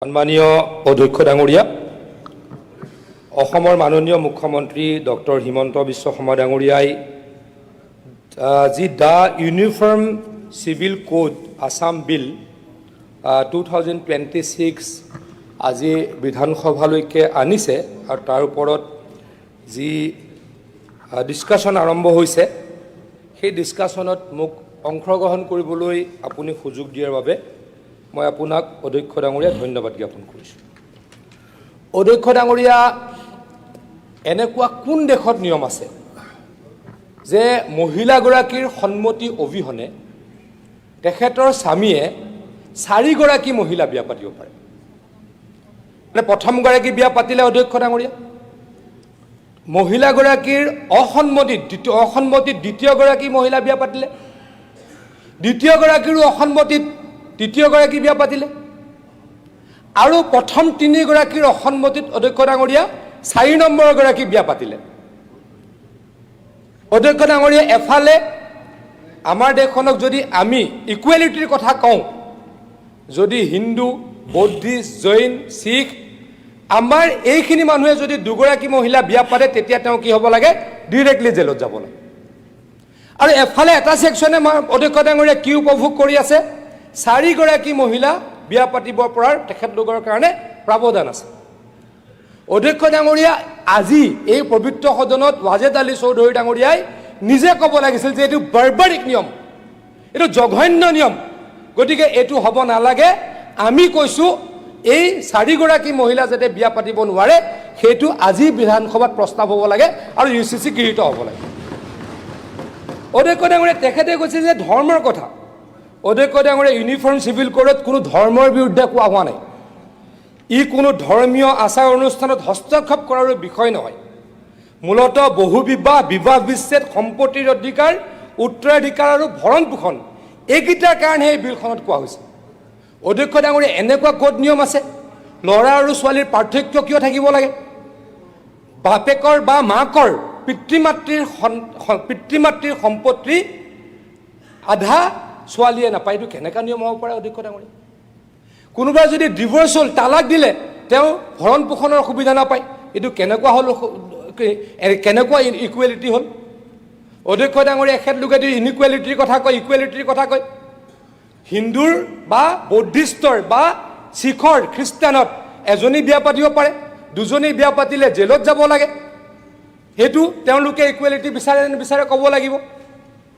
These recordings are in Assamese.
সন্মানীয় অধ্যক্ষ ডাঙৰীয়া, অসমৰ মাননীয় মুখ্যমন্ত্ৰী ডক্টৰ হিমন্ত বিশ্ব শৰ্মা ডাঙৰীয়াই যি The Uniform Civil Code Assam Bill 2026 আজি বিধানসভালৈকে আনিছে আৰু তাৰ ওপৰত যি ডিছকাশ্যন আৰম্ভ হৈছে, সেই ডিছকাশ্যনত মোক অংশগ্ৰহণ কৰিবলৈ আপুনি সুযোগ দিয়াৰ বাবে মই আপোনাক, অধ্যক্ষ ডাঙৰীয়া, ধন্যবাদ জ্ঞাপন কৰিছোঁ। অধ্যক্ষ ডাঙৰীয়া, এনেকুৱা কোন দেশত নিয়ম আছে যে মহিলাগৰাকীৰ সন্মতি অবিহনে তেখেতৰ স্বামীয়ে চাৰিগৰাকী মহিলা বিয়া পাতিব পাৰে? মানে প্ৰথমগৰাকী বিয়া পাতিলে, অধ্যক্ষ ডাঙৰীয়া, মহিলাগৰাকীৰ অসন্মতিত দ্বিতীয় অসন্মতিত দ্বিতীয়গৰাকী মহিলা বিয়া পাতিলে, দ্বিতীয়গৰাকীৰো অসন্মতিত তৃতীয়গৰাকী বিয়া পাতিলে আৰু প্ৰথম তিনিগৰাকীৰ অসন্মতিত, অধ্যক্ষ ডাঙৰীয়া, চাৰি নম্বৰগৰাকী বিয়া পাতিলে। অধ্যক্ষ ডাঙৰীয়া, এফালে আমাৰ দেশখনক যদি আমি ইকুৱেলিটিৰ কথা কওঁ, যদি হিন্দু, বৌদ্ধিষ্ট, জৈন, শিখ, আমাৰ এইখিনি মানুহে যদি দুগৰাকী মহিলা বিয়া পাতে, তেতিয়া তেওঁ কি হ'ব লাগে? ডিৰেক্টলি জেলত যাব লাগে। আৰু এফালে এটা ছেকশ্যনে, অধ্যক্ষ ডাঙৰীয়া, কি উপভোগ কৰি আছে? চাৰিগৰাকী মহিলা বিয়া পাতিব পৰাৰ তেখেতলোকৰ কাৰণে প্ৰাৱধান আছে। অধ্যক্ষ ডাঙৰীয়া, আজি এই পবিত্ৰ সদনত ৱাজেদ আলী চৌধুৰী ডাঙৰীয়াই নিজে ক'ব লাগিছিল যে এইটো বাৰ্বাৰিক নিয়ম, এইটো জঘন্য নিয়ম, গতিকে এইটো হ'ব নালাগে। আমি কৈছোঁ, এই চাৰিগৰাকী মহিলা যাতে বিয়া পাতিব নোৱাৰে, সেইটো আজি বিধানসভাত প্ৰস্তাৱ হ'ব লাগে আৰু ইউচিচি গৃহীত হ'ব লাগে। অধ্যক্ষ ডাঙৰীয়া, তেখেতে কৈছে যে ধৰ্মৰ কথা। অধ্যক্ষ ডাঙৰীয়া, ইউনিফৰ্ম চিভিল কোডত কোনো ধৰ্মৰ বিৰুদ্ধে কোৱা হোৱা নাই। ই কোনো ধৰ্মীয় আচাৰ অনুষ্ঠানত হস্তক্ষেপ কৰাৰো বিষয় নহয়। মূলতঃ বহু বিবাহ, বিবাহ বিচ্ছেদ, সম্পত্তিৰ অধিকাৰ, উত্তৰাধিকাৰ আৰু ভৰণ পোষণ, এইকেইটাৰ কাৰণেহে এই বিলখনত কোৱা হৈছে। অধ্যক্ষ ডাঙৰীয়া, এনেকুৱা ক'ত নিয়ম আছে? ল'ৰা আৰু ছোৱালীৰ পাৰ্থক্য কিয় থাকিব লাগে? বাপেকৰ বা মাকৰ পিতৃ মাতৃৰ সম্পত্তি আধা ছোৱালীয়ে নাপায়, এইটো কেনেকুৱা নিয়ম হ'ব পাৰে, অধ্যক্ষ ডাঙৰীয়া? কোনোবা যদি ডিভ'ৰ্চ হ'ল, তালাক দিলে, তেওঁ ভৰণ পোষণৰ সুবিধা নাপায়, এইটো কেনেকুৱা হ'ল? কেনেকুৱা ইকুৱেলিটি হ'ল, অধ্যক্ষ ডাঙৰীয়া? এখেতলোকে যদি ইনইকুৱেলিটিৰ কথা কয়, ইকুৱেলিটিৰ কথা কয়, হিন্দুৰ বা বৌদ্ধিষ্টৰ বা শিখৰ, খ্ৰীষ্টানত এজনী বিয়া পাতিব পাৰে, দুজনী বিয়া পাতিলে জেলত যাব লাগে। সেইটো তেওঁলোকে ইকুৱেলিটি বিচাৰে নে নিবিচাৰে ক'ব লাগিব।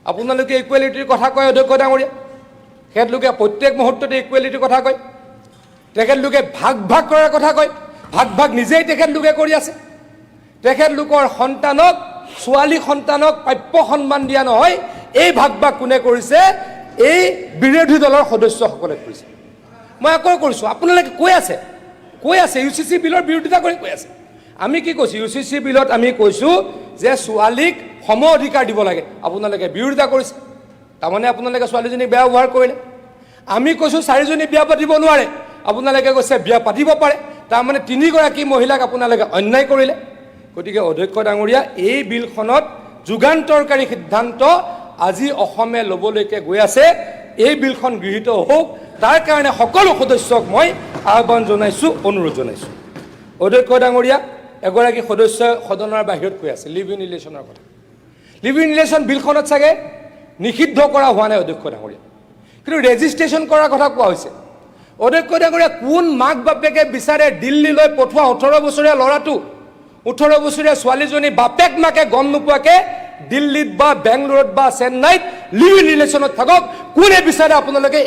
আপোনালোকে ইকুৱেলিটিৰ কথা কয়, অধ্যক্ষ ডাঙৰীয়া। তেখেতলোকে প্ৰত্যেক মুহূৰ্ততে ইকুৱেলিটিৰ কথা কয়। তেখেতলোকে ভাগ ভাগ কৰাৰ কথা কয়, ভাগ ভাগ নিজেই তেখেতলোকে কৰি আছে। তেখেতলোকৰ সন্তানক, ছোৱালী সন্তানক প্ৰাপ্য সন্মান দিয়া নহয়। এই ভাগ ভাগ কোনে কৰিছে? এই বিৰোধী দলৰ সদস্যসকলে কৰিছে। মই আকৌ কৈছোঁ, আপোনালোকে কৈ আছে, ইউচিচি বিলৰ বিৰোধিতা কৰি কৈ আছে। আমি কি কৈছোঁ? ইউচিচি বিলত আমি কৈছোঁ যে ছোৱালীক সম অধিকাৰ দিব লাগে। আপোনালোকে বিৰোধিতা কৰিছে, তাৰমানে আপোনালোকে ছোৱালীজনীক বেয়া ব্যৱহাৰ কৰিলে। আমি কৈছোঁ চাৰিজনী বিয়া পাতিব নোৱাৰে, আপোনালোকে কৈছে বিয়া পাতিব পাৰে, তাৰমানে তিনিগৰাকী মহিলাক আপোনালোকে অন্যায় কৰিলে। গতিকে অধ্যক্ষ ডাঙৰীয়া, এই বিলখনত যুগান্তৰকাৰী সিদ্ধান্ত আজি অসমে ল'বলৈকে গৈ আছে। এই বিলখন গৃহীত হওক, তাৰ কাৰণে সকলো সদস্যক মই আহ্বান জনাইছোঁ, অনুৰোধ জনাইছোঁ। অধ্যক্ষ ডাঙৰীয়া, এগৰাকী সদস্যই সদনৰ বাহিৰত কৈ আছে লিভ ইন ৰিলেশ্যনৰ কথা। লিভ ইন ৰিলেশ্যন বিলখনত চাগে নিষিদ্ধ কৰা হোৱা নাই, অধ্যক্ষ ডাঙৰীয়া, কিন্তু ৰেজিষ্ট্ৰেশ্যন কৰাৰ কথা কোৱা হৈছে। অধ্যক্ষ ডাঙৰীয়া, কোন মাক বাপেকে বিচাৰে দিল্লীলৈ পঠোৱা 18 বছৰীয়া ল'ৰাটো, 18 বছৰীয়া ছোৱালীজনী বাপেক মাকে গম নোপোৱাকে দিল্লীত বা বেংগলোৰত বা চেন্নাইত লিভ ইন ৰিলেশ্যনত থাকক? কোনে বিচাৰে আপোনালোকে?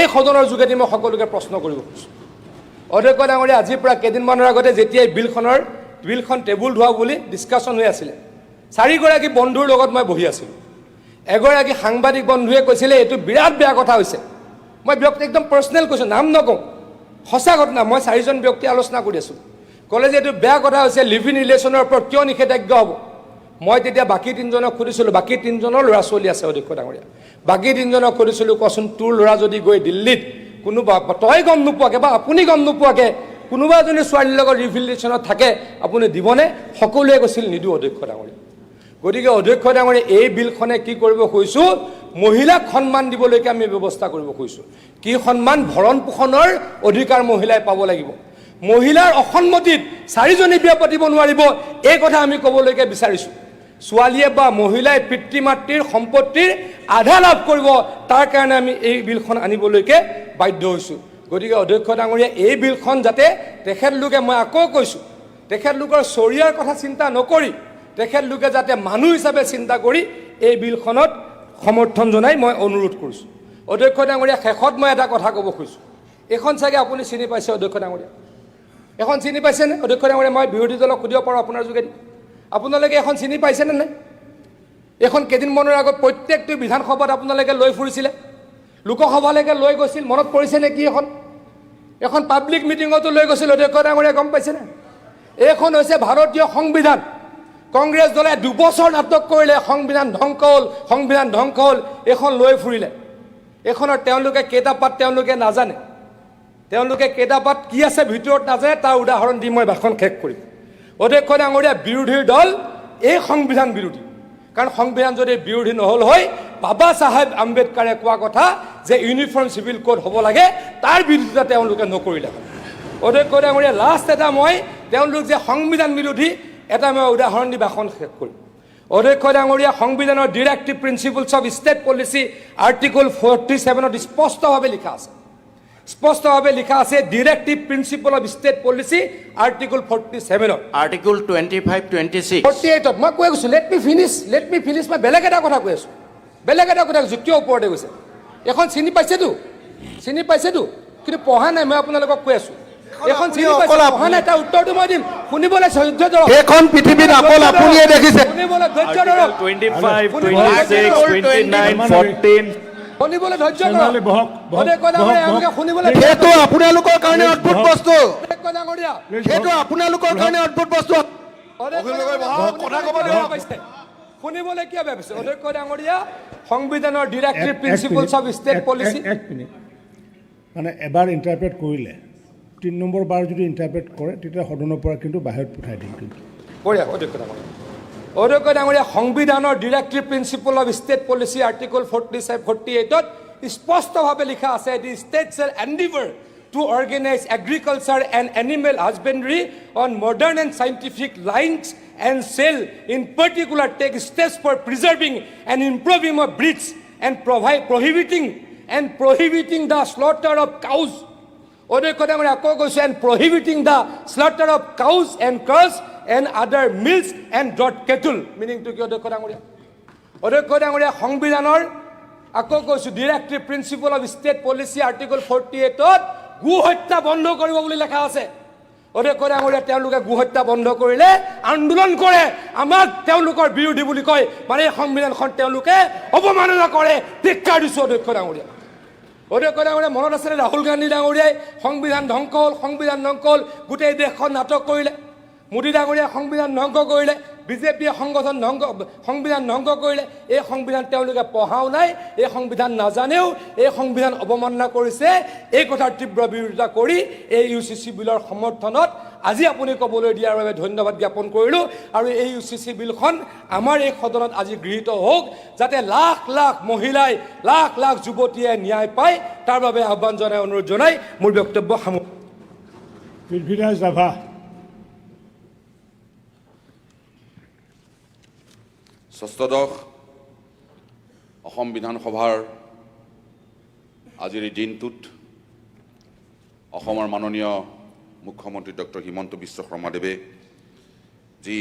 এই সদনৰ যোগেদি মই সকলোকে প্ৰশ্ন কৰিব খুজিছোঁ। অধ্যক্ষ ডাঙৰীয়া, আজিৰ পৰা কেইদিনমানৰ আগতে যেতিয়া এই বিলখন টেবুল ধোৱা বুলি ডিছকাশ্যন হৈ আছিলে, চাৰিগৰাকী বন্ধুৰ লগত মই বহি আছিলোঁ। এগৰাকী সাংবাদিক বন্ধুৱে কৈছিলে, এইটো বিৰাট বেয়া কথা হৈছে। মই ব্যক্তি একদম পাৰ্চনেল কৈছোঁ, নাম নকওঁ, সঁচা ঘটনা। মই চাৰিজন ব্যক্তি আলোচনা কৰি আছোঁ, ক'লে যে এইটো বেয়া কথা হৈছে, লিভ ইন ৰিলেশ্যনৰ ওপৰত কিয় নিষেধাজ্ঞা হ'ব? মই তেতিয়া বাকী তিনিজনক সুধিছিলোঁ, বাকী তিনিজনৰ ল'ৰা ছোৱালী আছে, অধ্যক্ষ ডাঙৰীয়া, বাকী তিনিজনক সুধিছিলোঁ, কচোন, তোৰ ল'ৰা যদি গৈ দিল্লীত কোনোবা, তই গম নোপোৱাকে বা আপুনি গম নোপোৱাকে কোনোবা এজনী ছোৱালীৰ লগত ৰিলেশ্যনত থাকে, আপুনি দিবনে? সকলোৱে কৈছিল, নিদিওঁ, অধ্যক্ষ ডাঙৰীয়া। গতিকে অধ্যক্ষ ডাঙৰীয়া, এই বিলখনে কি কৰিব খুজিছোঁ? মহিলাক সন্মান দিবলৈকে আমি ব্যৱস্থা কৰিব খুজিছোঁ। কি সন্মান? ভৰণ পোষণৰ অধিকাৰ মহিলাই পাব লাগিব। মহিলাৰ অসন্মতিত চাৰিজনী বিয়া পাতিব নোৱাৰিব, এই কথা আমি ক'বলৈকে বিচাৰিছোঁ। ছোৱালীয়ে বা মহিলাই পিতৃ মাতৃৰ সম্পত্তিৰ আধা লাভ কৰিব, তাৰ কাৰণে আমি এই বিলখন আনিবলৈকে বাধ্য হৈছোঁ। গতিকে অধ্যক্ষ ডাঙৰীয়া, এই বিলখন যাতে তেখেতলোকে, মই আকৌ কৈছোঁ, তেখেতলোকৰ চৰিয়াৰ কথা চিন্তা নকৰি তেখেতলোকে যাতে মানুহ হিচাপে চিন্তা কৰি এই বিলখনত সমৰ্থন জনাই মই অনুৰোধ কৰিছোঁ। অধ্যক্ষ ডাঙৰীয়া, শেষত মই এটা কথা ক'ব খুজিছোঁ। এইখন চাগে আপুনি চিনি পাইছে, অধ্যক্ষ ডাঙৰীয়া। এখন চিনি পাইছেনে, অধ্যক্ষ ডাঙৰীয়া? মই বিৰোধী দলক সুধিব পাৰোঁ আপোনাৰ যোগেদি। আপোনালোকে এখন চিনি পাইছেনে নাই? এইখন কেইদিনমানৰ আগত প্ৰত্যেকটো বিধানসভাত আপোনালোকে লৈ ফুৰিছিলে, লোকসভালৈকে লৈ গৈছিল। মনত পৰিছে নে কি এখন? এখন পাব্লিক মিটিঙতো লৈ গৈছিল, অধ্যক্ষ ডাঙৰীয়া, গম পাইছেনে? এইখন হৈছে ভাৰতীয় সংবিধান। কংগ্ৰেছ দলে 2 বছৰ নাটক কৰিলে, সংবিধান ধ্বংস হ'ল, সংবিধান ধ্বংস হ'ল। এইখন লৈ ফুৰিলে। এইখনৰ তেওঁলোকে কেইটা পাত তেওঁলোকে নাজানে। তেওঁলোকে কেইটা পাত কি আছে ভিতৰত নাজানে। তাৰ উদাহৰণ দি মই ভাষণ শেষ কৰিম। অধ্যক্ষ ডাঙৰীয়া, বিৰোধীৰ দল এই সংবিধান বিৰোধী। কাৰণ সংবিধান যদি বিৰোধী নহ'ল হয়, বাবা চাহেব আম্বেদকাৰে কোৱা কথা যে ইউনিফৰ্ম চিভিল কোড হ'ব লাগে, তাৰ বিৰোধিতা তেওঁলোকে নকৰিলে হয়। অধ্যক্ষ ডাঙৰীয়া, লাষ্ট এটা মই তেওঁলোক যে সংবিধান বিৰোধী, এটা মই উদাহৰণ দি ভাষণ শেষ কৰিম। অধ্যক্ষ ডাঙৰীয়া, সংবিধানৰ Directive Principles of State Policy Article 47ত স্পষ্টভাৱে লিখা আছে, স্পষ্টভাৱে লিখা আছে, Directive Principle of State Policy Article 47ত। Article 25, 26. 48ত মই কৈ গৈছোঁ। Let me finish, let me finish. মই বেলেগ এটা কথা কৈ আছোঁ, বেলেগ এটা কথা কৈছোঁ। কিয় ওপৰতে গৈছে? এখন চিনি পাইছেতো, চিনি পাইছেতো, কিন্তু পঢ়া নাই। মই আপোনালোকক কৈ আছোঁ, এইখন চিনি পাইছে, অকল পঢ়া নাই। তাৰ উত্তৰটো মই দিম। শুনিবলৈ ধৈৰ্য ধৰক। সেইখন পৃথিৱীত অকল আপুনিয়ে দেখিছে। শুনিবলৈ ধৈৰ্য ধৰক। 25, শুনিবলৈ 26, 29, 14. শুনিবলৈ ধৈৰ্য ধৰক। তেনেহ'লে বহক, বহক, অধ্যক্ষ ডাঙৰীয়া, বহক, এওঁলোকে বহক। শুনিবলৈ সেইটো আপোনালোকৰ কাৰণে অদ্ভুত বস্তু। অধ্যক্ষ ডাঙৰীয়া, সেইটো আপোনালোকৰ কাৰণে অদ্ভুত বস্তু। অধ্যক্ষ ডাঙৰীয়া, কথা ক'ব বেয়া পাইছে। শুনিবলৈ কিয় বেয়া পাইছে? অধ্যক্ষ ডাঙৰীয়া, সংবিধানৰ ডিৰেক্টিভ এক principles of minute, state policy এক মিনিট। মানে এবাৰ ইণ্টাৰপ্ৰেট কৰিলে, তিনি নম্বৰ বাৰ যদি ইণ্টাৰপ্ৰেট কৰে, তেতিয়া সদনৰ পৰা কিন্তু বাহিৰত পঠাই দিম কিন্তু। বঢ়িয়া, অধ্যক্ষ ডাঙৰীয়া। অধ্যক্ষ ডাঙৰীয়া, সংবিধানৰ Directive Principle of State Policy Article 48ত স্পষ্টভাৱে লিখা আছে, "The state shall endeavour to organize agriculture and animal husbandry on modern and scientific lines and shall in particular take steps for preserving and improving of breeds and provide prohibiting the slaughter of cows." অধ্যক্ষ ডাঙৰীয়া, আকৌ কৈছোঁ, "and prohibiting the slaughter of cows and calves and other milch and draught cattle." মিনিংটো কি, অধ্যক্ষ ডাঙৰীয়া? অধ্যক্ষ ডাঙৰীয়া, সংবিধানৰ, আকৌ কৈছোঁ, Directive Principle of State Policy Article 48ত গো হত্যা বন্ধ কৰিব বুলি লেখা আছে। অধ্যক্ষ ডাঙৰীয়া, তেওঁলোকে গো হত্যা বন্ধ কৰিলে আন্দোলন কৰে, আমাক তেওঁলোকৰ বিৰোধী বুলি কয়। মানে এই সংবিধানখন তেওঁলোকে অৱমাননা কৰে। ধিক্কাৰ দিছোঁ, অধ্যক্ষ ডাঙৰীয়া। অধ্যক্ষ ডাঙৰীয়া, মনত আছেনে ৰাহুল গান্ধী ডাঙৰীয়াই সংবিধান ধ্বংস হ'ল, সংবিধান ধ্বংস হ'ল, গোটেই দেশখন নাটক কৰিলে? মোদী ডাঙৰীয়াই সংবিধান ধ্বংস কৰিলে, বিজেপিয়ে সংগঠন ধ্বংস, সংবিধান ধ্বংস কৰিলে। এই সংবিধান তেওঁলোকে পঢ়াও নাই, এই সংবিধান নাজানেও, এই সংবিধান অৱমাননা কৰিছে। এই কথাৰ তীব্ৰ বিৰোধিতা কৰি এই ইউ চি চি বিলৰ সমৰ্থনত আজি আপুনি ক'বলৈ দিয়াৰ বাবে ধন্যবাদ জ্ঞাপন কৰিলোঁ। আৰু এই ইউ চি চি বিলখন আমাৰ এই সদনত আজি গৃহীত হওক, যাতে লাখ লাখ মহিলাই, লাখ লাখ যুৱতীয়ে ন্যায় পায়, তাৰ বাবে আহ্বান জনাই, অনুৰোধ জনাই মোৰ বক্তব্য সামৰিছোঁ। পৃথ্বীৰাজ ৰাভা। ষষ্ঠদশ অসম বিধানসভাৰ আজিৰ এই দিনটোত অসমৰ মাননীয় মুখ্যমন্ত্ৰী ডক্টৰ হিমন্ত বিশ্ব শৰ্মাদেৱে যি